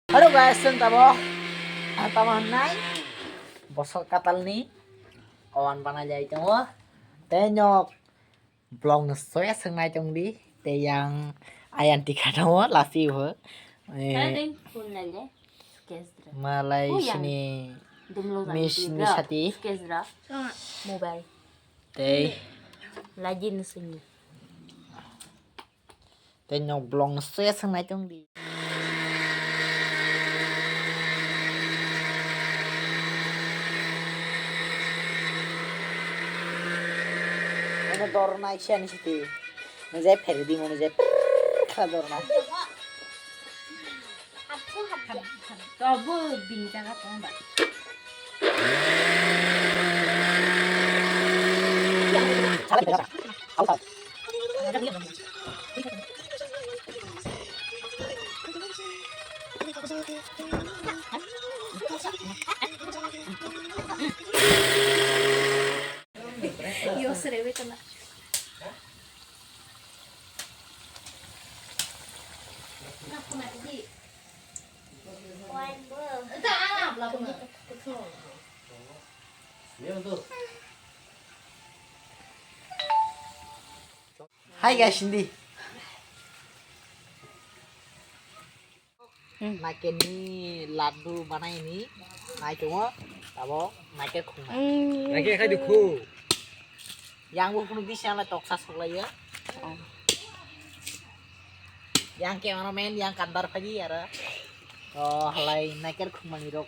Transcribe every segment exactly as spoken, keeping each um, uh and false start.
Hello guys, chwng tabok tamo hwnwi bosok katalni owan banai lai tongo. Tei nok vlog no soya swngnai tongdi. Tei yang ayan tikha tongo lasi bo. Eh, Kala ding, phone lai le. Sukesdra. Malai Oh, yang sini dumlo jani miss tigra. Ni sati. Sukesdra. Mobile. Tei Lagi ni sini. Tei nok vlog no soya swngnai tongdi. Ano dor nai siya ni siti. Nujai pheri di mo nujai prrrr kha dor nai. Tobo bini jaga tong ba. Yo se le ve con la. Hi guys, hindi. Hmm. Naikel ni laddu banai ni nai tongo, abo naikel khungma. Hmm. Naikel khai dukhu. Yang bo phunu bisa na toksa soklaiya. Oh. Yang cameraman, yang kandar phaji ara. Oh, halai naikel khungma ni rok.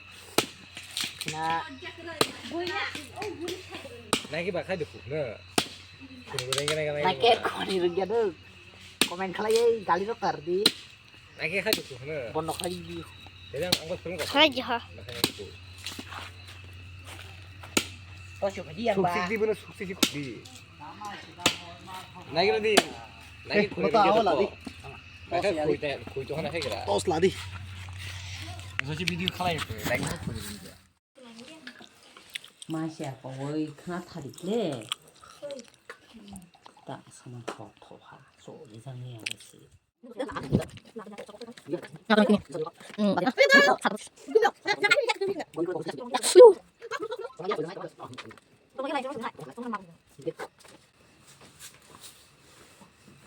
Na. Naikel ba khai dukhu na. Naikel khungma ni rok ya duk. Comment khalai gali rok tar di. Naikel khai dukhu hwno. Bondo khai di. Dede ang, ang bo phone ko. Khai di ha. Naikel khai dukhu. To suk di yang ba. Suksik di bono suksik di khudi. Naikel di. Naikel khudi. Naikel khui to hana khai gra. Tos la di. Sosi video khalai ko. Naikel khui di. Masa kowai khna tharik le. Ta sama thok thok ha. So, ejang ni ang si.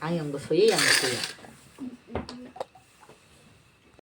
Ang yang bersui, yang bersui.